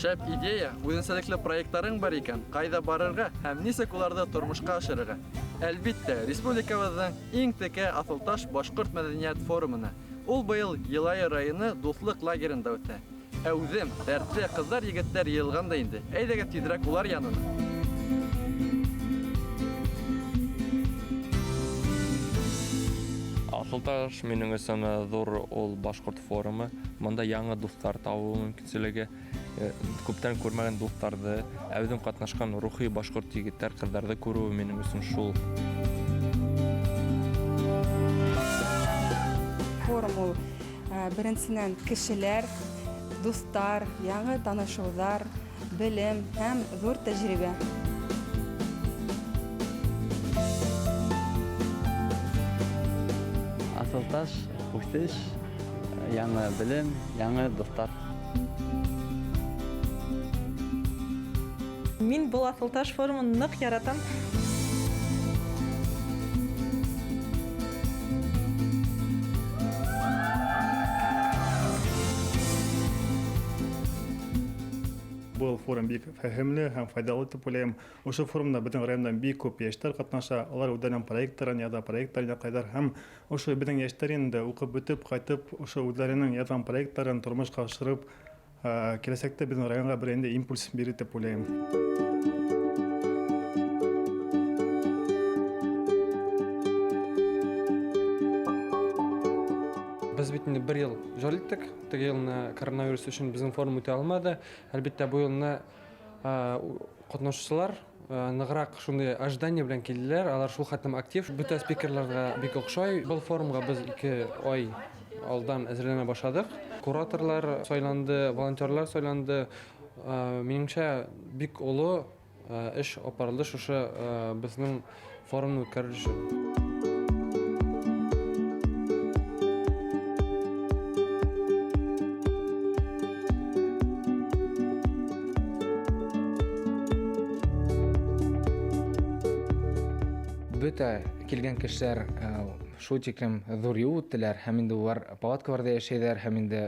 Шәп идея, үҙенсәлекле проекттарың бар икән, ҡайҙа барырға һәм нисек уларҙы тормошҡа ашырырға? Әлбиттә, республикабыҙҙың иң текә Аҫылташ башҡорт мәҙәниәт форумына. Ул быйыл Йылайыр районы Дуҫлыҡ лагерында үтә. Әүҙем, дәртле ҡыҙҙар, егеттәр йыйылған да инде. Әйҙәгеҙ тиҙерәк улар янына. Аҫылташ минең өсөн ҙур ул башҡорт форумы. Бында яңы дуҫтар табыу мөмкинселеге, күптән күрмәгән дуҫтарҙы, әүҙем ҡатнашҡан рухи башҡорт егеттәр, ҡыҙҙарҙы күреү минең өсөн шул. Форум ул беренсенән кешеләр, дуҫтар, яңы танышыуҙар, белем һәм ҙур тәжрибә. Аҫылташ, үҫеш, яңы белем, яңы дуҫтар. Мин был Аҫылташ форумын ныҡ яратам. Был форум бик фәһемле һәм файҙалы тип уйлайым. Ошо форумда беҙҙең райондан бик күп йәштәр ҡатнаша, улар үҙҙәренең проекттарын яҙа, проекттарын яҡлайҙар һәм ошо беҙҙең йәштәр инде уҡып бөтөп ҡайтып, ошо үҙҙәренең яҙған проекттарын тормошҡа ашырып, киләсәктә беҙҙең районға бер инде импульс бирер тип уйлайым. Беҙ бит инде бер йыл жол иттек. Теге йылны коронавирус өсөн беҙҙең форум үтә алманы. Әлбиттә, был йылны ҡатнашыусылар нығыраҡ шундай ожидание белән килделәр. Алар шул хәтлем актив, бөтә спикерларға бик оҡшай. Был форумға беҙ 2 ай алдан әҙерләнә башланыҡ. Кураторлар сайланды, волонтерлар сайланды. Минеңсә, бик оло эш апарылды шушы беҙҙең форумны үткәрер өсөн. Бөтә килгән кешеләр шул тиклем ҙур юл үттеләр һәм инде улар палаткаларҙа йәшәйҙәр һәм инде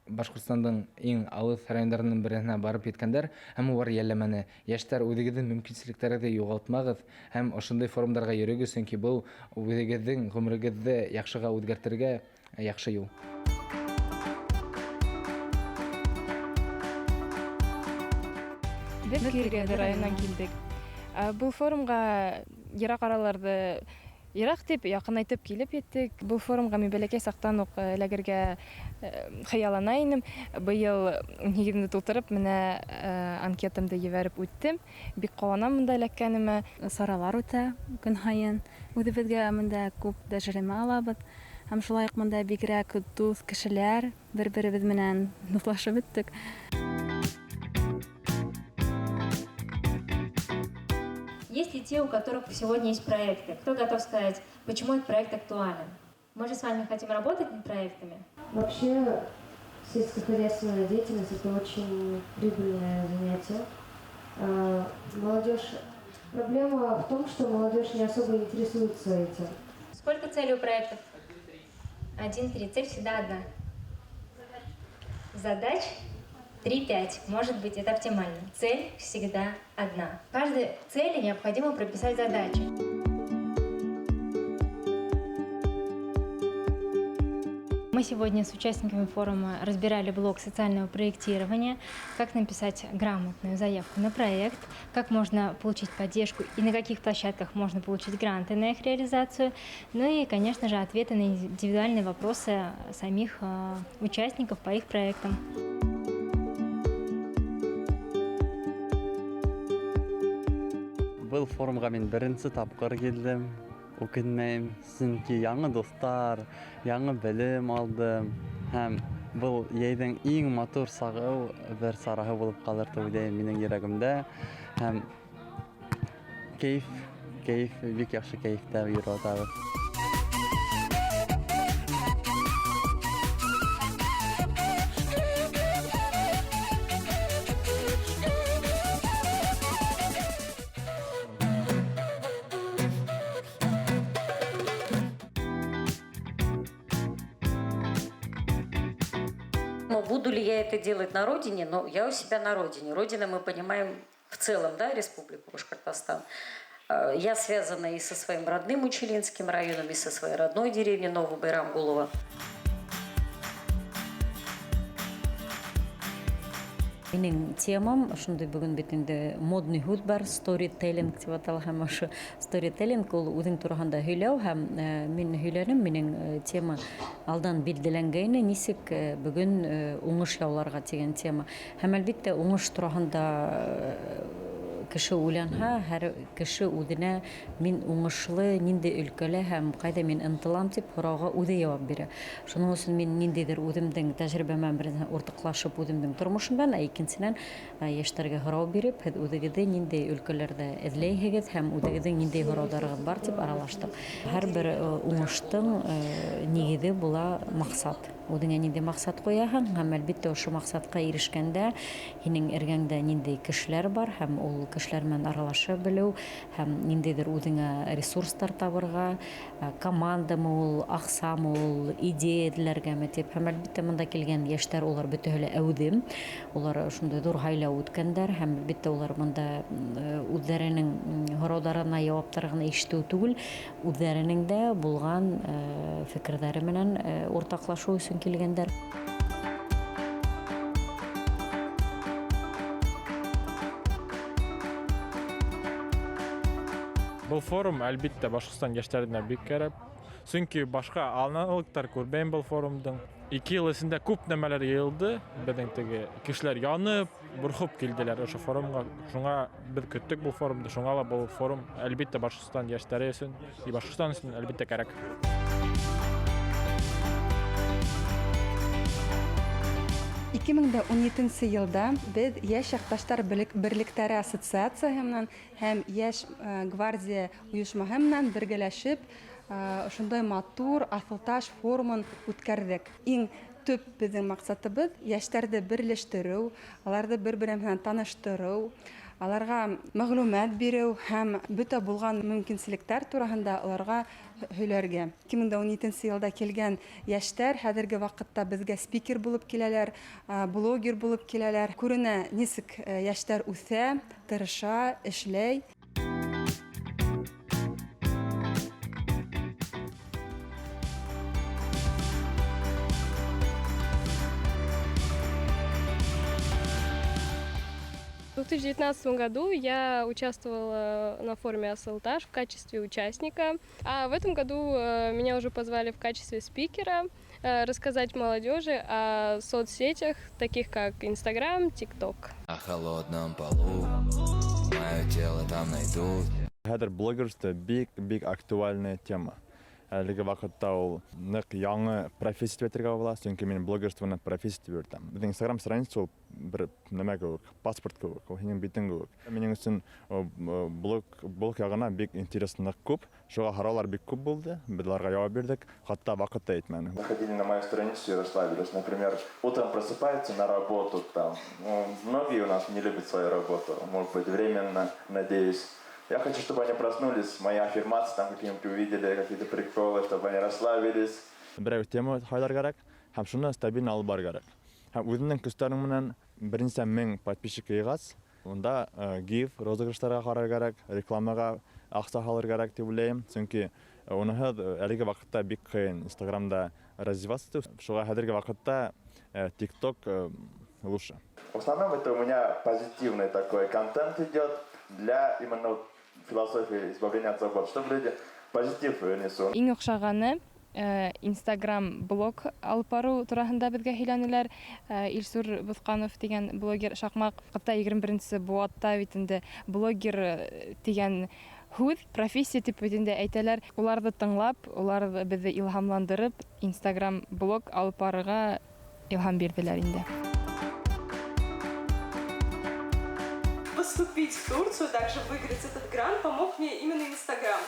Башҡортостандың иң алыҫ райондарының береһенә барып еткәндәр һәм улар йәлләмәне. Йәштәр, үҙегеҙҙең мөмкинселектәрегеҙҙе юғалтмағыҙ һәм ошондай форумдарға йөрөгөҙ, сөнки был үҙегеҙҙең ғүмерегеҙҙе яҡшыға үҙгәртергә яҡшы юл. Беҙ Көйөргәҙе районынан килдек. Был форумға йыраҡ араларҙы йыраҡ тип яҡынайтып килеп еттек. Был форумға мин бәләкәй саҡтан уҡ эләгергә хыяллана инем. Быйыл 18-не тултырып, менә анкетамды ебәреп үттем. Бик ҡыуанам бында эләккәнемә. Саралар үтә көн һайын. Үҙебеҙгә бында күп тәжрибә алабыҙ. Һәм шулай уҡ бында бигерәк дуҫ кешеләр, бер-беребеҙ менән дуҫлашып бөттөк. Есть ли те, у которых сегодня есть проекты? Кто готов сказать, почему этот проект актуален? Мы же с вами хотим работать над проектами. Вообще, сельскохозяйственная деятельность — это очень прибыльное занятие. Проблема в том, что молодежь не особо интересуется этим. Сколько целей у проектов? 1-3. Цель всегда одна. Задач 3-5. Может быть, это оптимально. Цель всегда одна. Каждой цели необходимо прописать задачу. Мы сегодня с участниками форума разбирали блок социального проектирования, как написать грамотную заявку на проект, как можно получить поддержку и на каких площадках можно получить гранты на их реализацию, и, конечно же, ответы на индивидуальные вопросы самих участников по их проектам. Был форумға мин беренсе тапҡыр килдем. Үкенмәйем, сөнки яңы дуҫтар, яңы белем алдым һәм был йәйҙең иң матур сағы бер сараһы булып ҡалыр тип уйлайым минең йөрәгемдә. Һәм кәйеф, бик яҡшы кәйефтә йөрөп ятабыҙ. Но буду ли я это делать на родине? Но я у себя на родине. Родина мы понимаем в целом, да, Республику Башкортостан. Я связана и со своим родным Учалинским районом, и со своей родной деревней Новобайрамгулово. Минең темам ошондай бөгөн бит инде модный һүҙ бар, сторителлинг тип атала, һәм ошо сторителлинг ул үҙең тураһында һөйләү, һәм мин һөйләнем, минең тема алдан билдәләнгәйне, нисек бөгөн уңыш яуларға тигән тема. Һәм әлбиттә уңыш тураһында кеше уйланһа, һәр кеше үҙенә мин уңышлы ниндәй өлкәлә һәм ҡайҙа мин ынтылам тип һорауға үҙе яуап бирә. Шуның өсөн мин ниндәйҙер үҙемдең тәжрибәм менән уртаҡлашып үҙемдең тормошом белән, ә икенсенән йәштәргә һорау биреп, һеҙ үҙегеҙҙе ниндәй өлкәләрҙә эҙләйһегеҙ һәм үҙегеҙҙең ниндәй һорауҙарығыҙ бар тип аралаштыҡ. Һәр бер уңыштың нигеҙе була маҡсат. Үҙеңә ниндәй маҡсат ҡуяһың һәм әлбиттә ошо маҡсатҡа ирешкәндә һинең эргәңдә ниндәй кешеләр бар һәм ул кешеләр менән аралаша белеү һәм ниндәйҙер үҙеңә ресурстар табырға, командамы ул, аҡсамы ул, идея эҙләргәме тип. Һәм әлбиттә бында килгән йәштәр улар бөтәһе лә әүҙем, улар шундай ҙур һайлау үткәндәр һәм әлбиттә улар бында үҙҙәренең һорауҙарына яуаптар ғына ишетеү түгел, үҙҙәренең дә булған фекерҙәре менән уртаҡлашыу өсөн килгәндәр. Был форум, әлбиттә, Башҡортостан йәштәренә бик кәрәк. Сөнки башҡа аналогтар күрмәйем был форумдың. 2 йыл эсендә күп нәмәләр йыйылды. Беҙҙең теге кешеләр янып, борхоп килделәр ошо форумға. Шуңа беҙ көттөк был форумды. Шуңа ла был форум, әлбиттә, Башҡортостан йәштәре өсөн, Башҡортостан өсөн, әлбиттә, кәрәк. 2017 йылда беҙ Йәш яҡташтар берлектәре ассоциацияһы менән һәм Йәш гвардия ойошмаһы менән бергәләшеп ошондай матур Аҫылташ форумын үткәрҙек. Иң төп беҙҙең маҡсатыбыҙ йәштәрҙе берләштереү, аларҙы бер-береһе менән таныштырыу, аларға мәғлүмәт биреү һәм бөтә булған мөмкинселектәр тураһында уларға һөйләргә. 2017 йылда килгән йәштәр хәҙерге ваҡытта беҙгә спикер булып киләләр, блогер булып киләләр. Күренә, нисек йәштәр үҫә, тырыша, эшләй. В 2019 году я участвовала на форуме Асылташ в качестве участника, а в этом году меня уже позвали в качестве спикера рассказать молодежи о соцсетях, таких как Инстаграм, ТикТок. На холодном полу мое тело там найдут. Хәҙер блогерство бик-бик актуальная тема. Әлеге ваҡытта ул ныҡ яңы профессия тип әйтергә була, сөнки мин блогерствоны профессия тип йөрөтәм. Беҙҙең Инстаграм страница ул бер нәмә кеүек, паспорт кеүек, ул һинең битең кеүек. Минең өсөн блог яғына бик интерес ныҡ күп, шуға һораулар бик күп булды, беҙ уларға яуап бирҙек, хатта ваҡыт та етмәне. Заходили на мою страницу и расслабились. Например, утром просыпаются на работу там. Многие у нас не любят свою работу, может быть, временно, надеюсь. Я хочу, чтобы они проснулись, мои аффирмации там какие-нибудь увидели, какие-то приколы, чтобы они расслабились. Берәү тема һайлар кәрәк, һәм шуны стабильно алып барыр кәрәк. Һәм үҙеңдең көстәрең менән бер нисә мең подписчик йыйғас, унда гиф, розыгрыштарға ҡарар кәрәк, рекламаға аҡса һалыр кәрәк тип уйлайым. Сөнки уныһыҙ әлеге ваҡытта бик ҡыйын Инстаграмда развиваться итеү. Шуға хәҙерге ваҡытта ТикТок лучше. В основном это у меня позитивный такой контент идет для именно философии избавления от забот, чтобы люди позитив несут. Иң оҡшағаны Инстаграм блог алып барыу тураһында беҙгә һөйләнеләр. Илсур Боҫҡанов тигән блогер шаҡмаҡ, хатта 21-нсе быуатта бит инде блогер тигән һүҙ, профессия тип бит инде әйтәләр. Уларҙы тыңлап, улар беҙҙе илһамландырып, Инстаграм блог алып барырға илһам бирҙеләр инде. Поступить в Турцию, также выиграть этот грант, помог мне именно Инстаграм.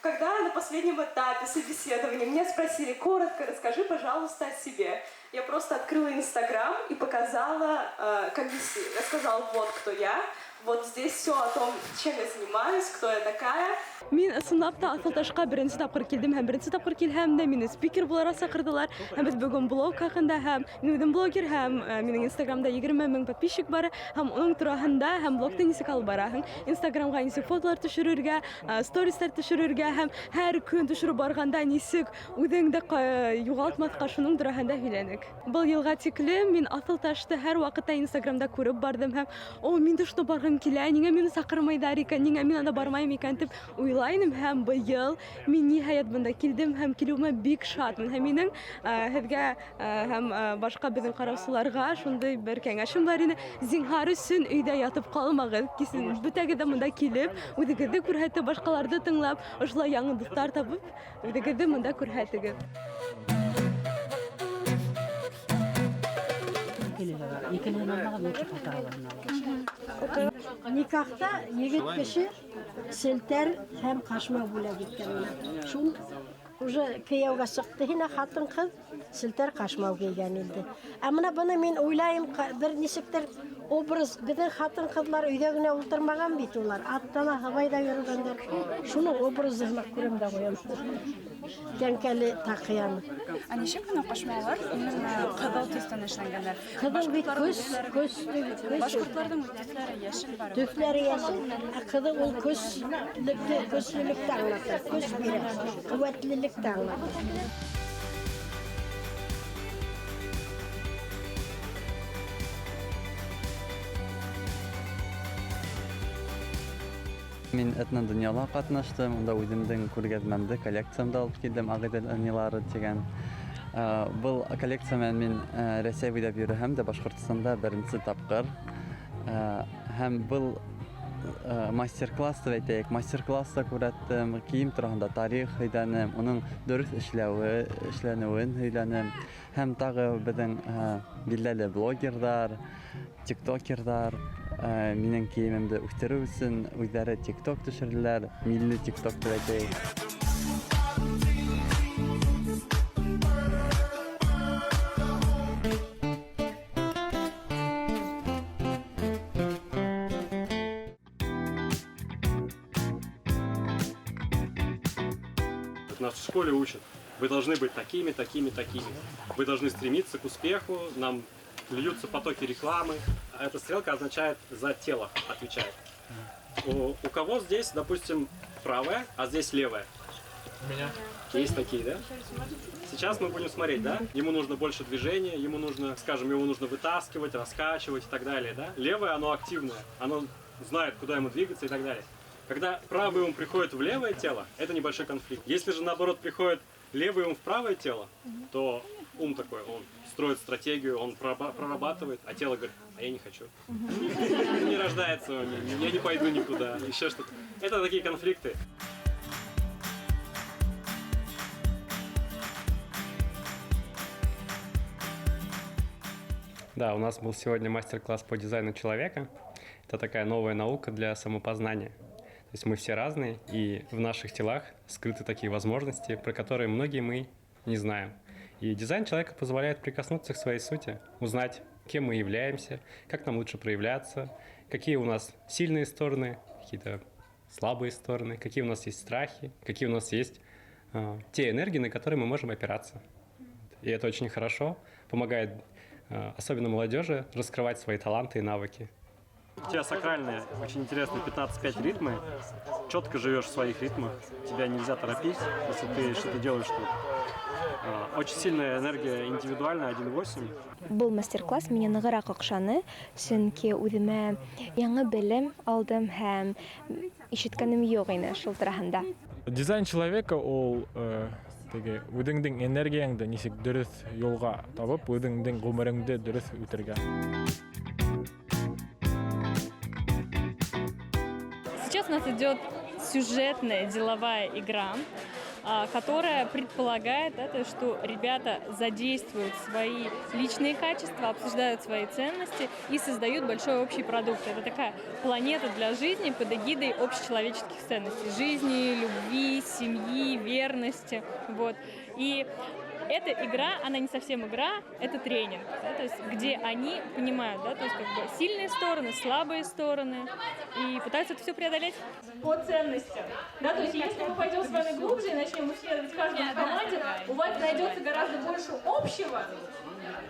Когда на последнем этапе собеседования меня спросили: коротко расскажи, пожалуйста, о себе. Я просто открыла Инстаграм и показала, как висит. Я сказала: вот кто я. Вот здесь все о том, чем я занимаюсь, кто я такая. Мин ысынлап та Аҫылташҡа беренсе тапҡыр килдем һәм беренсе тапҡыр килһәм дә мине спикер булараҡ саҡырҙылар. Һәм беҙ бөгөн блог хаҡында һәм мин үҙем блогер һәм минең Инстаграмда 20 мең подписчик бар һәм уның тураһында һәм блогты нисек алып бараһың, Инстаграмға нисек фотолар төшөрөргә, стористар төшөрөргә һәм һәр көн төшөрөп барғанда нисек үҙеңде юғалтмаҫҡа, шуның тураһында һөйләнек. Был йылға тиклем мин Аҫылташты һәр ваҡытта Инстаграмда күреп барҙым һәм о, мин дә шунда барғым килә, ниңә мине саҡырмайҙар икән, ниңә мин анда бармайым икән тип уйлайным һәм быйыл мин ниһайәт бында килдем һәм килеүемә бик шатмын. Һәм минең һеҙгә һәм башҡа беҙҙең ҡараусыларға шундай бер кәңәшем бар ине: зинһар өсөн өйҙә ятып ҡалмағыҙ, кисен бөтәгеҙ ҙә бында килеп, үҙегеҙҙе күрһәтеп, башҡаларҙы тыңлап, ошолай яңы дуҫтар табып, үҙегеҙҙе бында күрһәтегеҙ. Никахта егет кеше селтәр һәм ҡашмау бүләк иткән. Шул уже кейәүгә сыҡты һине ҡатын-ҡыҙ селтәр ҡашмау кейгән инде. Ә мына быны мин уйлайым, бер нисектер образ, беҙҙең ҡатын-ҡыҙлар өйҙә генә ултырмаған бит улар, атта ла, һабайҙа йөрөгәндәр. Шуның образы һымаҡ күрәм дә ҡуям. Тәңкәле таҡыяны. Ә нисек бына ҡашмаулар именно ҡыҙыл төҫтән эшләнгәндәр? Ҡыҙыл бит көс, көс, көс. Башҡортларҙың төҫләре йәшел бар. Төҫләре йәшел, ә ҡыҙыл ул көслөктө, көслөлөктө аңлата, көс бирә, ҡеүәтлелекте аңлата. Мин этнодөньяла ҡатнаштым, унда үҙемдең күргәҙмәмде, коллекциямды алып килдем, Ағиҙел ынйылары тигән. Был коллекция менән мин Рәсәй буйлап йөрөһәм дә Башҡортостанда беренсе тапҡыр. Һәм был мастер-класс тип әйтәйек, мастер-класс та күрһәттем, кейем тураһында тарих һөйләнем, уның дөрөҫ эшләнеүен һөйләнем. Һәм тағы беҙҙең билдәле блогерҙар, тиктокерҙар минең кейемемде үҫтереү өсөн үҙҙәре тикток төшөрҙөләр, милли тикток тип әйтәйек. Нас в школе учат. Вы должны быть такими, такими, такими. Вы должны стремиться к успеху, нам льются потоки рекламы. А эта стрелка означает за тело, отвечает. У кого здесь, допустим, правая, а здесь левая? У меня. Есть такие, да? Сейчас мы будем смотреть, да? Ему нужно больше движения, ему нужно, скажем, его нужно вытаскивать, раскачивать и так далее, да? Левое, оно активное, оно знает, куда ему двигаться и так далее. Когда правый ум приходит в левое тело, это небольшой конфликт. Если же, наоборот, приходит левый ум в правое тело, то ум такой, он строит стратегию, он прорабатывает, а тело говорит, а я не хочу. Не рождается он, я не пойду никуда, еще что-то. Это такие конфликты. Да, у нас был сегодня мастер-класс по дизайну человека. Это такая новая наука для самопознания. То есть мы все разные, и в наших телах скрыты такие возможности, про которые многие мы не знаем. И дизайн человека позволяет прикоснуться к своей сути, узнать, кем мы являемся, как нам лучше проявляться, какие у нас сильные стороны, какие-то слабые стороны, какие у нас есть страхи, какие у нас есть те энергии, на которые мы можем опираться. И это очень хорошо помогает, особенно молодежи, раскрывать свои таланты и навыки. У тебя сакральные, очень интересные 15-5 ритмы. Четко живешь в своих ритмах, тебя нельзя торопить, если ты что-то делаешь тут. Очень сильная энергия индивидуальная, 1.8. Был мастер-класс миңә нығыраҡ оҡшаны, сөнки үҙемә яңы белем алдым һәм ишеткәнем юҡ ине шул тураһында. Дизайн человека ул теге үҙеңдең энергияңды нисек дөрөҫ юлға табып, үҙеңдең ғүмереңде дөрөҫ үтергә. Сейчас у нас идет сюжетная деловая игра, которая предполагает, да, то есть, что ребята задействуют свои личные качества, обсуждают свои ценности и создают большой общий продукт. Это такая планета для жизни под эгидой общечеловеческих ценностей. Жизни, любви, семьи, верности. И Эта игра, она не совсем игра, это тренинг, да, то есть где они понимают, да, то есть как бы сильные стороны, слабые стороны, и пытаются это все преодолеть. По ценностям. Да, то есть если мы пойдем с вами глубже и начнем исследовать каждую в команде, у вас найдется гораздо больше общего,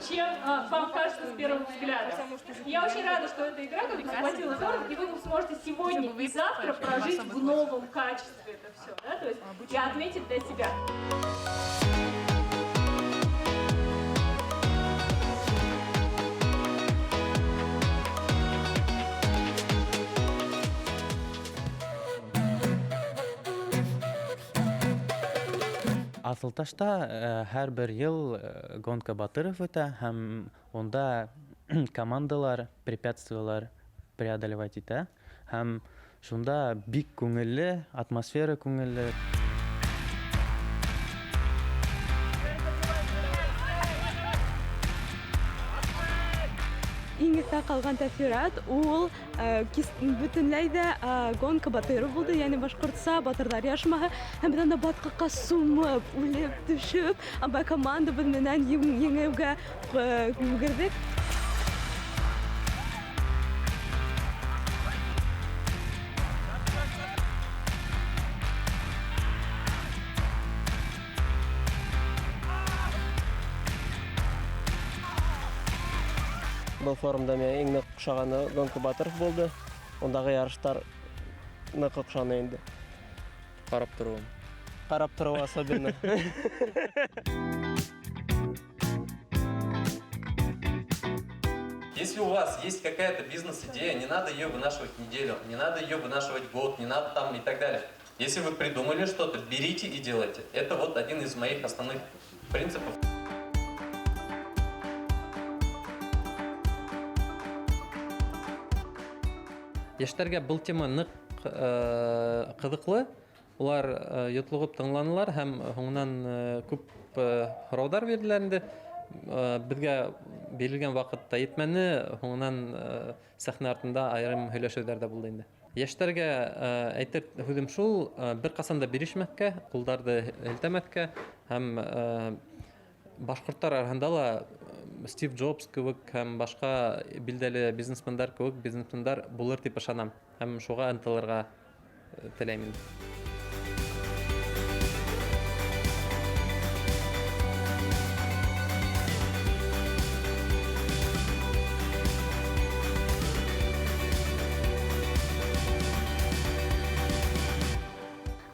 чем вам кажется с первого взгляда. Я очень рада, что эта игра как бы схватила форум, и вы сможете сегодня и завтра прожить в новом качестве это все. Да? То есть я отметить для себя. Аҫылташта һәр бер йыл гонка батыров үтә, һәм унда командалар препятствиялар преодолевать итә, һәм шунда бик күңелле, атмосфера күңелле. Иң иҫтә ҡалған тәьҫорат ул бөтөнләй ҙә гонка батыров булды, йәғни башҡортса батырҙар ярышмаһы, һәм беҙ анда батҡаҡҡа сумып, үлеп төшөп, amba командабыҙ менән еңеүгә өлгөрҙөк. Был форумда миңә иң ныҡ оҡшағаны гонка батыров булды. Ундағы ярыштар ныҡ оҡшаны инде. Ҡарап тороуым. Ҡарап тороу особенно. Если у вас есть какая-то бизнес-идея, не надо ее вынашивать неделю, не надо ее вынашивать год, не надо там и так далее. Если вы придумали что-то, берите и делайте. Это вот один из моих основных принципов. Йәштәргә был тема ныҡ ҡыҙыҡлы. Улар йотлоғоп тыңланылар һәм һуңынан күп һорауҙар бирҙеләр инде. Беҙгә бирелгән ваҡыт та етмәне, һуңынан сәхнә артында айырым һөйләшеүҙәр ҙә булды инде. Йәштәргә әйтер һүҙем шул, бер ҡасан да бирешмәҫкә, ҡулдарҙы һелтәмәҫкә һәм башҡорттар араһында ла Стив Джобс кеүек һәм башҡа билдәле бизнесмендар кеүек бизнесмендар булыр тип ышанам һәм шуға ынтылырға теләйем инде.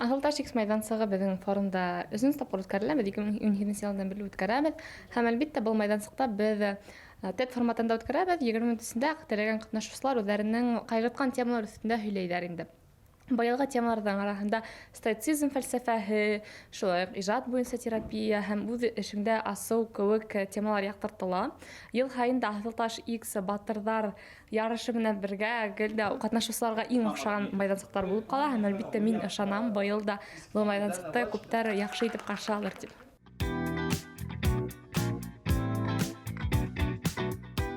Аҫылташ X майҙансығы беҙҙең форумда өсөнсө тапҡыр үткәрелә, беҙ 2017 йылдан бирле үткәрәбеҙ. Һәм әлбиттә был майҙансыҡта беҙ TED форматында үткәрәбеҙ. 20 минут эсендә теләгән ҡатнашыусылар үҙҙәренең ҡайғыртҡан темалар өҫтөндә һөйләйҙәр инде. Быйылғы темаларҙың араһында стоицизм фәлсәфәһе, шулай уҡ ижад буйынса терапия һәм үҙ эшеңдә асыу кеүек темалар яҡтыртыла. Йыл һайын да Аҫылташ X батырҙар ярышы менән бергә гел дә ҡатнашыусыларға иң оҡшаған майҙансыҡтар булып ҡала, һәм әлбиттә мин ышанам, быйыл да был майҙансыҡты күптәр яҡшы итеп ҡаршы алыр тип.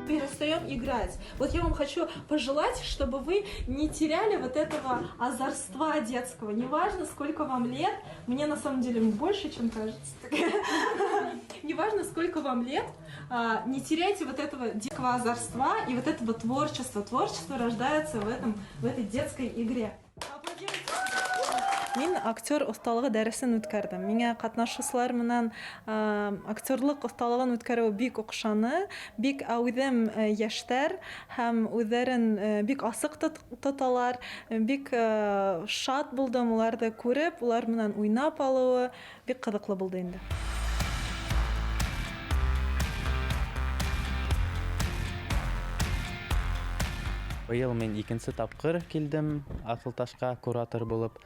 Перестаем играть. Вот я вам хочу пожелать, чтобы вы не теряли вот этого озорства детского. Неважно, сколько вам лет, мне на самом деле больше, чем кажется. Неважно, сколько вам лет, не теряйте вот этого детского озорства и вот этого творчества. Творчество рождается в этой детской игре. Мин актер оҫталығы дәресен үткәрҙем. Миңә ҡатнашыусылар менән актерлыҡ оҫталығын үткәреү бик оҡшаны. Бик әүҙем йәштәр һәм үҙҙәрен бик асыҡ тоталар. Бик шат булдым уларҙы күреп, улар менән уйнап алыуы бик ҡыҙыҡлы булды инде. Быйыл мин икенсе тапҡыр килдем Аҫылташҡа куратор булып.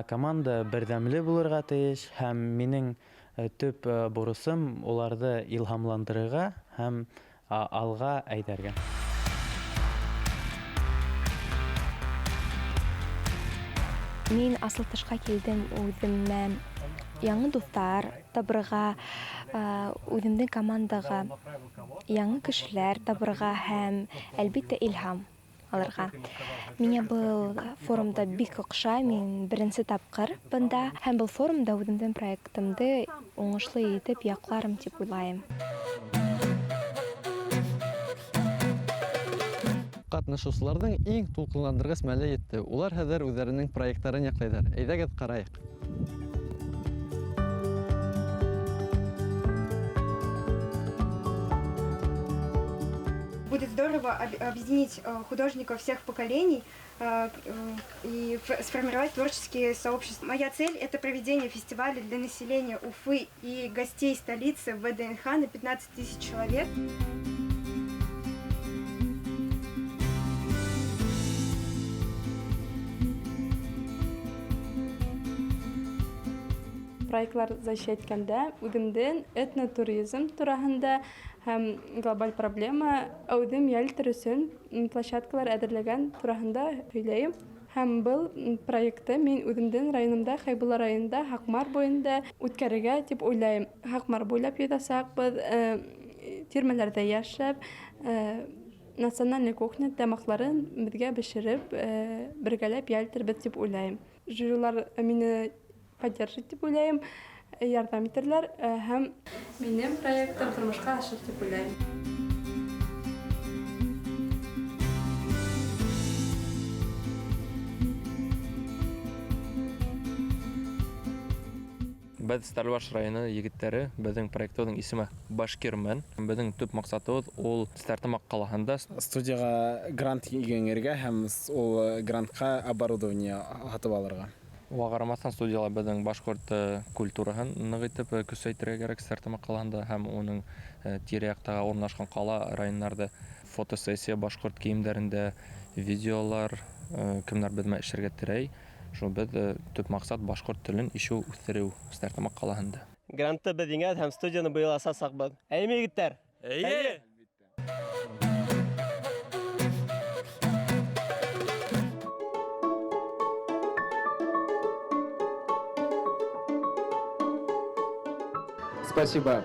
Команда берҙәмле булырға тейеш, һәм минең төп бурысым уларҙы илһамландырырға һәм алға әйҙәргә. Мин Аҫылташҡа килдем үҙемә яңы дуҫтар табырға, үҙемдең командаға яңы кешеләр табырға һәм әлбиттә илһам алырға. Миңә был форумда бик оҡшай, мин беренсе тапҡыр бында һәм был форумда үҙемдең проектымды уңышлы итеп яҡларым тип уйлайым. Ҡатнашыусыларҙың иң тулҡынландырғыс мәле етте. Улар хәҙер үҙҙәренең проекттарын яҡлайҙар. Әйҙәгеҙ ҡарайыҡ. Будет здорово объединить художников всех поколений и сформировать творческие сообщества. Моя цель – это проведение фестиваля для населения Уфы и гостей столицы ВДНХ на 15 тысяч человек. Проектлар защиткәндә үҙемдең этнотуризм тураһында һәм глобаль проблема үҙем ял итер өсөн площадкалар әҙерләгән тураһында һөйләйем. Һәм был проектты мин үҙемдең районымда, Хәйбулла районында, Һаҡмар буйында үткәрергә тип уйлайым. Һаҡмар буйлап йөҙәсәкбеҙ, тирмәләрҙә йәшәп, национальный кухня тамаҡларын беҙгә бешереп, бергәләп ял итербеҙ тип уйлайым. Жюрилар мине поддержит тип уйлайым, ярҙам итерләр һәм минең проектым тормошҡа ашыр тип уйлайым. Беҙ Стәрлебаш районы егеттәре, беҙҙең проектыбыҙҙың исеме Башкирмен. Беҙҙең төп маҡсатыбыҙ ул Стәрлетамаҡ ҡалаһында студияға грант еңергә һәм ул грантҡа оборудование һатып алырға. Уға ҡарамаҫтан студияла беҙҙең башҡорт культураһын ныҡ итеп көсәйтергә кәрәк Стәрлетамаҡ ҡалаһында һәм уның тирә-яҡтағы урынлашҡан ҡала райондарҙа фотосессия башҡорт кейемдәрендә, видеолар, кемдәр беҙ менән эшләргә теләй. Шул беҙ төп маҡсат башҡорт телен ишеү үҫтереү Стәрлетамаҡ ҡалаһында. Грантты беҙ еңәбеҙ һәм студияны быйыл асасаҡбыҙ. Эйме, егеттәр? Эйе! Спасибо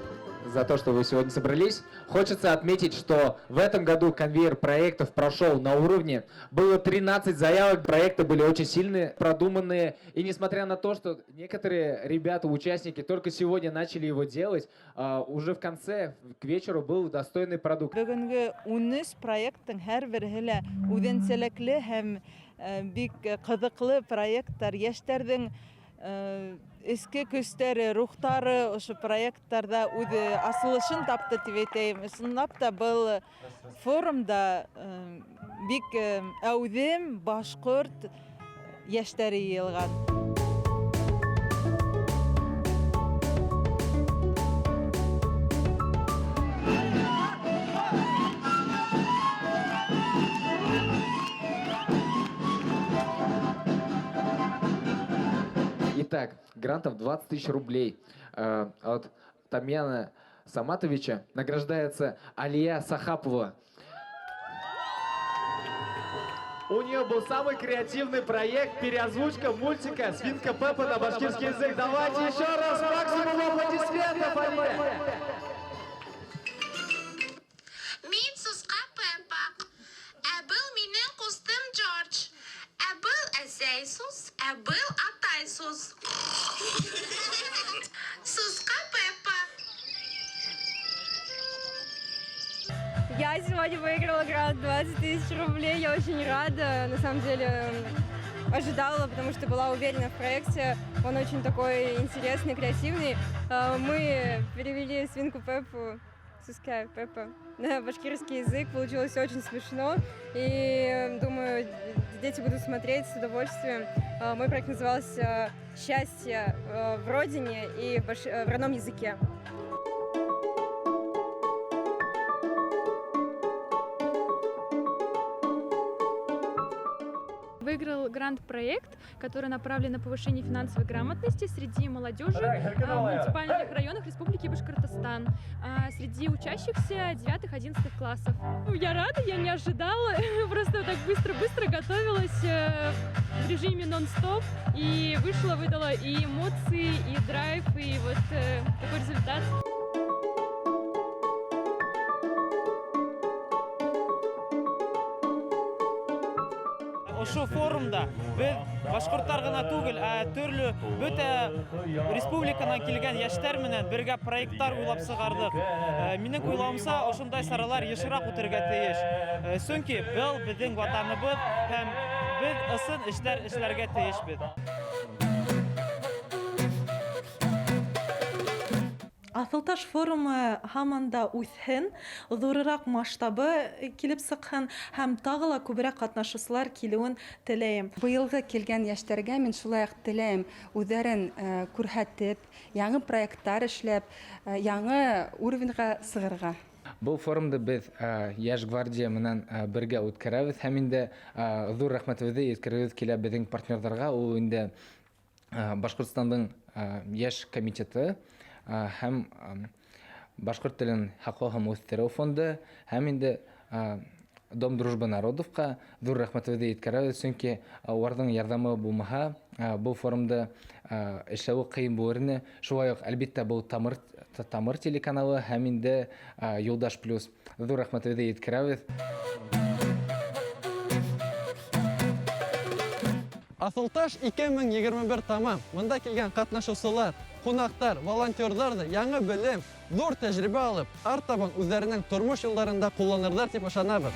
за то, что вы сегодня собрались. Хочется отметить, что в этом году конвейер проектов прошел на уровне. Было 13 заявок, проекты были очень сильные, продуманные. И несмотря на то, что некоторые ребята, участники, только сегодня начали его делать, уже в конце, к вечеру был достойный продукт. Бөгөнгө 13 проекттың һәр береһе лә үҙенсәлекле һәм бик ҡыҙыҡлы проекттар. Йәштәрҙең эске көстәре, рухтары ошо проекттарҙа үҙ асылышын тапты тип әйтәйем. Ысынлап та был форумда бик әүҙем башҡорт йәштәре йыйылған. Итак, грантов 20 тысяч рублей от Тамьяна Саматовича награждается Алия Сахапова. У нее был самый креативный проект переозвучка мультика «Свинка Пеппа» на башкирский язык. Давайте еще раз максимум аплодисментов, Алия! Мин Сусҡа Пеппа, ә был минең ҡустым Джордж, ә был әсәй Сус, ә был атай Сус. Сусҡа Пеппа. Я сегодня выиграла грант 20 тысяч рублей. Я очень рада. На самом деле ожидала, потому что была уверена в проекте. Он очень такой интересный, креативный. Мы перевели свинку Пеппу, Суская Пеппа, на башкирский язык. Получилось очень смешно. И, думаю, дети будут смотреть с удовольствием. Мой проект назывался «Счастье в родине и в родном языке». Выиграл грант-проект, который направлен на повышение финансовой грамотности среди молодежи в муниципальных районах Республики Башкортостан, среди учащихся 9-11 классов. Я рада, я не ожидала, просто так быстро-быстро готовилась в режиме нон-стоп и вышла, выдала и эмоции, и драйв, и вот такой результат. Ошо форумда беҙ башҡорттар ғына түгел, ә төрлө бөтә республиканан килгән йәштәр менән бергә проекттар уйлап сығарҙыҡ. Минең уйлауымса, ошондай саралар йышыраҡ үтергә тейеш. Сөнки был беҙҙең ватаныбыҙ һәм беҙ ысын эштәр эшләргә тейешбеҙ. Аҫылташ форумы һаман да үҫһен, ҙурыраҡ масштабы килеп сыҡһын һәм тағы ла күберәк ҡатнашыусылар килеүен теләйем. Быйылғы килгән йәштәргә мин шулай уҡ теләйем үҙҙәрен күрһәтеп, яңы проекттар эшләп, яңы уровеньға сығырға. Был форумды беҙ Йәш гвардия менән бергә үткәрәбеҙ һәм инде ҙур рәхмәтебеҙҙе еткерегеҙ килә беҙҙең партнерҙарға. Ул инде Башҡортостандың Йәш комитеты һәм башҡорт телен һаҡлау һәм үҫтереү фонды һәм инде Дом дружбы народовҡа ҙур рәхмәтебеҙҙе еткерәбеҙ, сөнки уларҙың ярҙамы булмаһа, был форумды эшләүе ҡыйын булыр ине. Шулай уҡ, әлбиттә, был Тамыр телеканалы һәм инде Юлдаш плюс. Ҙур рәхмәтебеҙҙе еткерәбеҙ. Аҫылташ 2021 тамам. Мында килгән ҡатнашыусылар, ҡунаҡтар, волонтерҙар ҙа яңы белем, ҙур тәжрибә алып, артабан үҙҙәренең тормош юлдарында ҡулланырҙар тип ышанабыҙ.